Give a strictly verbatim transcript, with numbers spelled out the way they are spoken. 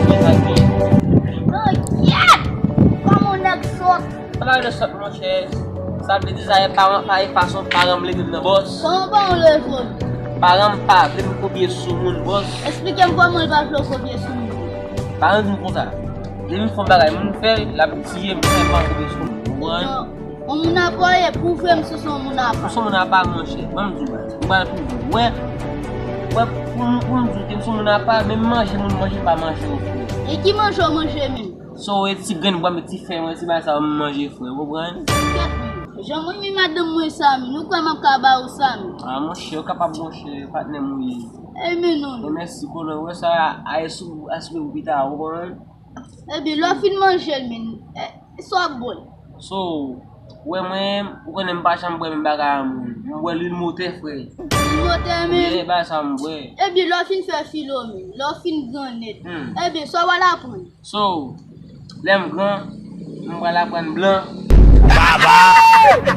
Mezanmi. Kòman nèg sòt? Sa pa de sòt, monchè. Sa vle di sa e pa, pa e fason paran m leve m nan, bòs. Kòman paran w leve w? Paran m pa vle m kopye sou moun, bòs. Eksplike m kòman l pa vle w kopye sou moun. Paran m konsa. Depi m fè yon bagay, moun fè l, l ap tiye m, fè m pa kopye sou moun. Ou konprann? Non. Yon moun apa w ye, pwouve m si w se yon moun apa. Ou se yon moun apa, monchè. Ban m di w bagay. Ou pral pwouve. Wè, wè, pou m, pou m di w ke m se yon moun apa, menm manje moun manje pa manje w, frè. E ki manje w manje menm? So, e ti grenn bwa, e ti fèy mwen, ti bagay sa yo m manje, frè, ou konprann? Kèt, men. Jan mwen renmen madanm mwen sa, men. Ou kwè m ap ka ba ou sa, men? Ah, monchè, ou kapab, monchè, patnè m ou ye. E men non, men. Mèsi, kolon. Wè sa, a, a, sou, a, sou pou pita, ou konprann? Ebyen, lè w fin manje l, men, e, sa w ap bwè? So, wè mwen, ou konnen m pa janm bwè menm bagay a moun. M bwè lwil motè, frè. Lwil motè, men. Wi, e bagay sa m bwè. Ebyen, lè w fin fè filo, men, lè w fin gran nèt. Hmm. Ebyen, sa w al aprann? So, lè m gran, m pral aprann blan. Baba!